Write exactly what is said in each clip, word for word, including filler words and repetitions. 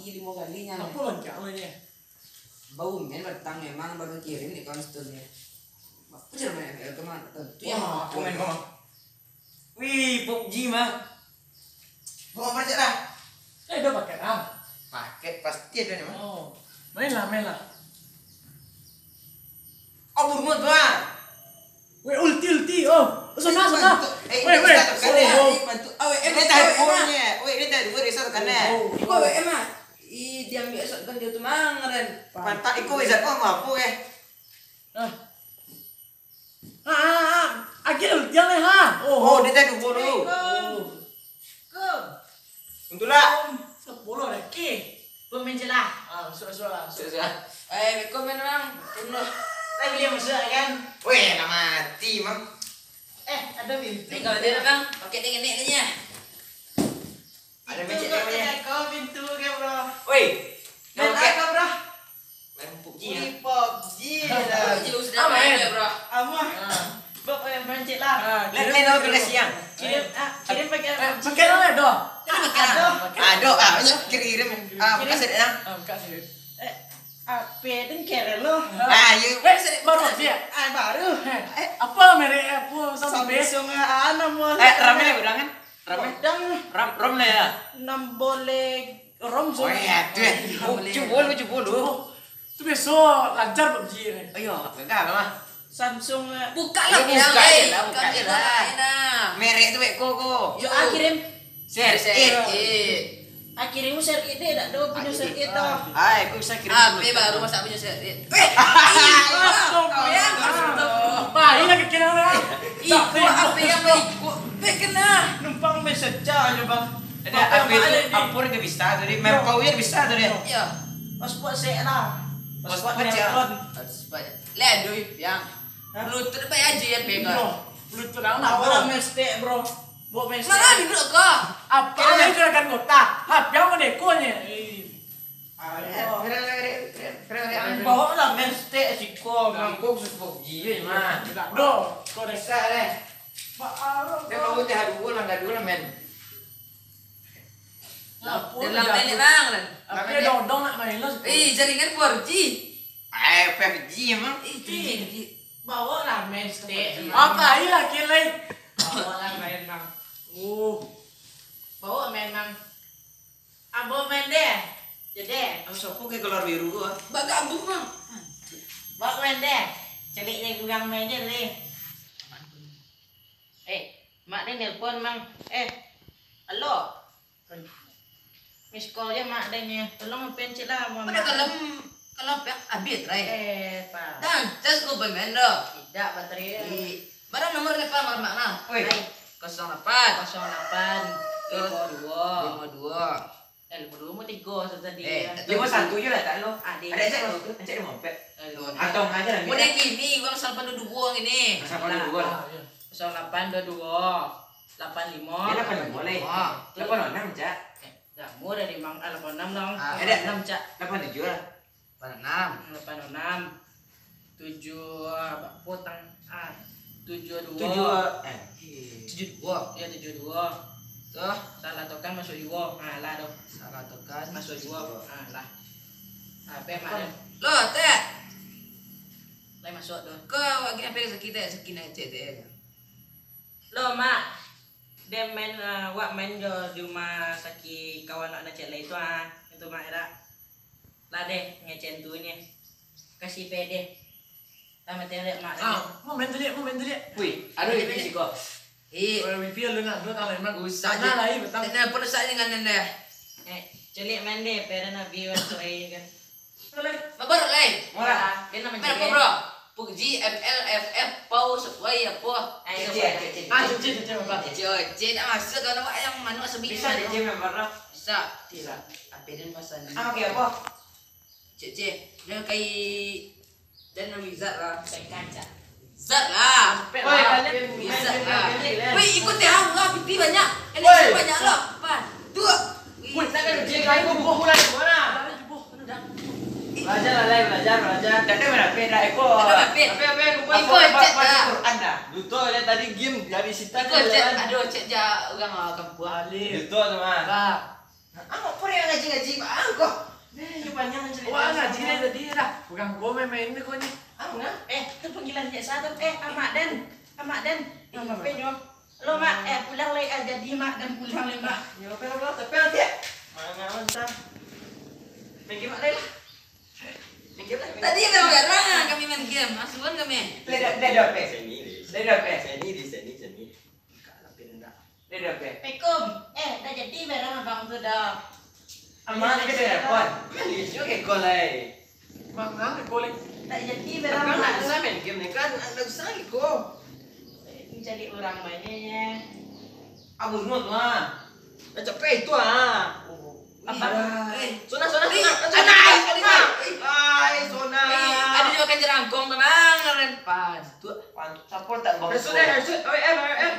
Limo kali nyo. Apo lancak lo nyo? Bau men batang memang baru kirim di konstul nyo. Apo cara main F L kemana? Tentu ya. Wah, aku main mah. Wih, pop G mah. Bawa paket lah. Eh, ado paket ah. Paket pasti ado ni mah. Oh, main lah, main lah. Oh, burung tu ah. Weh, ulti, ulti. Oh, sana, sana. Weh, weh. Weh, weh. Ini tahu punya. Weh, ini tahu punya. Sana sana. Iko W M ah. Ih, diambil esok kan dia tu mangaran. Pantak iko wizard kau mampu eh. Ah. Ah, ah, ah. Agil, dia leh ha. Oh, oh, dia tahu dulu. Assalamualaikum. Itulah. Sepuluh lagi. Pemain jelah. Ah, sudah, sudah, sudah. Eh, Assalamualaikum, Bang. Penuh. Lah, boleh masuk, kan? Weh, nak mati, Bang. Eh, ada pintu. Ni kalau dia, Bang, pakai dengan nek ni, ya. Ada pintu mencet kau dia, namanya. Kau pintu ke, bro? Woi. Main apa, bro? Main pop G, ya? Wih, pop G lah. Pop G sudah main, ya, bro? Amuah. Ah. Bok, eh, mancik lah. Ah, kirim, kirim. Lihat, lihat aplikasi yang. Kirim, ah, kirim pakai, eh, pakai lah, doh. Ada. Ada, ah, banyak kirim. Ah, buka sedek, nah. Ah, buka sedek. Eh, apa dan keren lo? Ah, iya. Eh, sedek baru aja. Ah, baru. Eh, apa merek, apa sampai? Samsung, ah, nama. Eh, ramai lah, udah kan? Rame? Ram, rom lah ya? Enam boleh rom so. Oh, ya, tu, eh. Oh, cubo lu, cubo lu. Tu biaso lancar pop G ni. Ayo, gagal lah. Samsung, eh. Buka lah, buka je lah, buka je lah. Merek tu, eh, kok, kok. Yo, ah, kirim. Share, share. Ah, kirim share it deh, dak ado punyo share it dah. Ai, aku bisa kirim. H P baru masa punyo share it. Weh, astagfirullah. Baik lah kira lah. Iko apo yang baik? Iko baik kena. Numpang mesej aja, Bang. Ada apo itu? Apo yang bisa tadi? Mem kau yang bisa tadi. Iya. Hotspot sek lah. Hotspot sek. Hotspot. Lah, aduh, yang Bluetooth baik aja ya pegang. Bluetooth lah. Awak lah mestek, bro. Bok mestek. Mana duduk kau? Apa yang juragan kota? H P yang mana kau ni? Ayo. Bawa lah mestek siko, mangkok susu pop G mah. Doh, kau desa deh. Pak Arok. Dia mau teh dua lah, enggak dua lah, men. Lapor. Dalam nenek bang. Apa dodong nak main lo? Eh, jaringan four G. Eh, five G emang. Eh, three G. Bawa lah mestek. Apa aja lah, kilai. Bawa lah main bang. Oh. Bawa main bang. Abang main deh. Jadi. Abang sopo ke keluar biru gua? Bagabung, Bang. Bang main deh. Celik je kurang main je deh. Eh, mak deh nelpon, Bang. Eh, halo. Miss call je mak deh ni. Tolong pencet lah, Bang. Pada kalau, kalau pe-, habis, Rai. Eh, Pak. Dan, cas ku pemain doh. Tidak, baterai. Ih, mana nomor ni, Pak, mak, mak, nah? Oi. Hai. Kosong lapan. Kosong lapan. Terus? Lima dua. Lima dua. Eh, lima dua mau tiga, so tadi. Eh, ya. Lima satu je lah, tak lo. Ah, dia. Ada cek lo, cek lima empat. Eh, lima empat. Atau aja lah. Model gini, uang salapan dua dua gini. Salapan dua dua lah. Ah, iya. Kosong lapan dua dua. Lapan lima. Dia lapan lima lah. Ah, tu. Lapan enam, Cak. Eh, dah murah deh, Mang. Ah, lapan enam lah. Ah, ada. Lapan enam, Cak. Lapan tujuh lah. Lapan enam. Lapan enam. Tujuh, ah, potang, ah, tujuh dua. Tujuh, eh. Tujuh dua. Ya, tujuh dua. Tuh. Salah tokan masuk dua. Ah, lah tu. Salah tokan masuk dua. Ah, lah. Ah, pe, Mak. Lo, Tek. Lai masuk tu. Kau lagi apa yang sakit, Tek? Sakit nak cek, Tek. Lo, Mak. Dia main, ah, wak main jo di rumah sakit kawan wak nan cek lai tu, ah. Itu, Mak, dak? Lah deh, ngecen tu nye. Kasih pe deh. Lah, mati dek mak. Ah, mau main tu, Dek, mau main tu, Dek. Wih, aduh, ini sih kok. Eh. Kalau wifi lu nak, lu tak main, Mak. Usah. Sana je. Lah, iya, betul. Nak apa lu sak dengan nenda? Eh, celik main deh, pera nabi waktu ai kan. Mabar, lai. Murah. Dia nama main apa, bro? P U B G, M L, F F, pau, sesuai apa? Ah, iya, iya, iya. Ah, cuci, cuci, Bang. Cuci, cuci, nak masuk kalau awak yang mana masuk. Bisa, cuci, memang, bro. Bisa. Bisa. Apa dan pasan? Ah, oke, apa? Cek, cek. Dia kai dan Wizard lah. Kai kaca. Zat lah. Woi, kalian bisa lah. Woi, ikut ya, lah, pipi banyak. Woi. Banyak lah. Empat, dua. Woi, tak ada. Belajar lah, Lai, belajar, belajar. Tak ada berapa, dah, Eko. Tak ada berapa. Apa, apa, apa, Eko, apa, cek apa, dah. Quran dah. Duto, dia tadi game dari situ. Eko, cek, aduh, cek je orang lah, kampung. Duto tu, mah. Bah. Amak pun yang ngaji-ngaji bang ko. Nah, ini panjang cerita. Wah, ngaji dari tadi dah. Bukan ko main-main ni ko ni. Amak, eh, tu panggilan cek satu. Eh, Amak Dan. Amak Dan. Amak Ben yo. Lo, Mak, eh, pulang lai, ah, jadi, Mak, dan pulang lai, Mak. Yo, oke, oke, tapi nanti ya. Mana, mana, bentar. Main game, Mak, lai lah. Main game lah, main game. Tadi dah barang kami main game, asuhan kami. Lai dah, lai dah, Pe. Sini, di. Lai dah, Pe. Sini, di, sini, sini. Buka lah, Pe, dah. Lai dah, Pe. Assalamualaikum. Eh, dah jadi barang abang tu dah. Aman, kita telepon. Kan dia juga kekol, lai. Mangang kekol, lai. Tak jadi, Abang nak barang. Susah main game ni kan? Nak susah kekol. Mencari orang banyak ya. Abang Nur tu, ah. Dah capek itu, ah. Apa? Ih, eh. Sona, Sona, Ih, Sona. Sona, anak, Sona. Sona. Ih. Ai, Sona. Ih, ada juga kan jerangkong, Bang. Keren. Pas. Tu, pan-, siapa tak bang? Dah sudah, dah sudah. Oi, em, oi, em.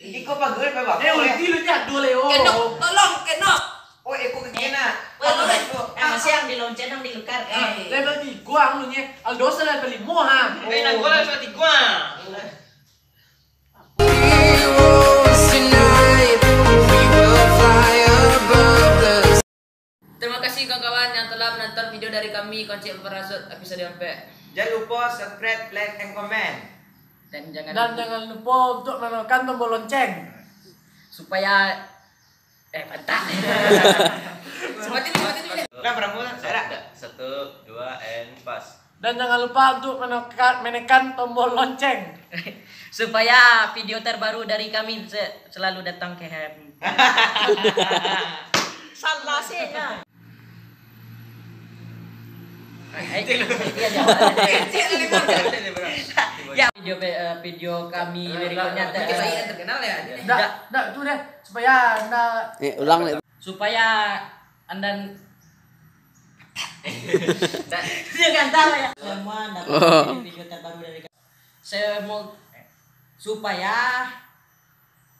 Iko pagar, Pak, Bang. Eh, ulti lu ni aduh, Leo. Kenok, tolong, kenok. Oh, eko ke kena. Weh, lu, eh, masih yang di lonceng, yang di lukar. Eh. Level tiga, anu ni. Aldo level lima, ha. Eh, nak gua level tiga. Terima kasih kawan-kawan yang telah menonton video dari kami, Koncek Parasut episode empat. Jangan lupa subscribe, like, and comment. Dan jangan Dan lupa jangan lupa untuk menekan tombol lonceng. Supaya, eh, pantat. Seperti ini, seperti ini. Nah, berapa? Saya dah. Satu, dua, and pas. Dan jangan lupa untuk menekan, menekan tombol lonceng. Supaya video terbaru dari kami se-, selalu datang ke hem. Salah sih, ya. Eh, iya, iya. Ya, video pe-, eh, video kami berikutnya. Kita yang terkenal ya, ini. Ndak, ndak, tu deh. Supaya ndak Eh, ulang, Lek. Supaya andan Dia kan tahu ya. Semua dapat Oh. Video terbaru dari kami. Semo-, supaya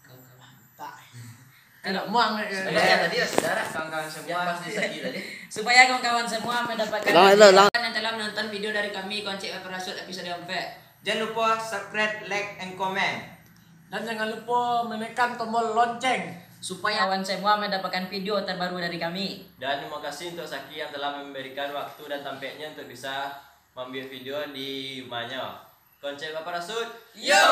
kawan-kawan tak. Tidak muang, eh, eh. Supaya tadi lah, saudara, kawan-kawan semua. Yang pasti sedih tadi. Supaya kawan-kawan semua mendapatkan Ulang, ulang, ulang. Yang telah menonton video dari kami, Koncek Parasut episode empat. Jangan lupa subscribe, like, and comment. Dan jangan lupa menekan tombol lonceng. Supaya kawan semua mendapatkan video terbaru dari kami. Dan terima kasih untuk Saki yang telah memberikan waktu dan tampeknya untuk bisa membuat video di rumahnya. Koncek Baparasut. Yo!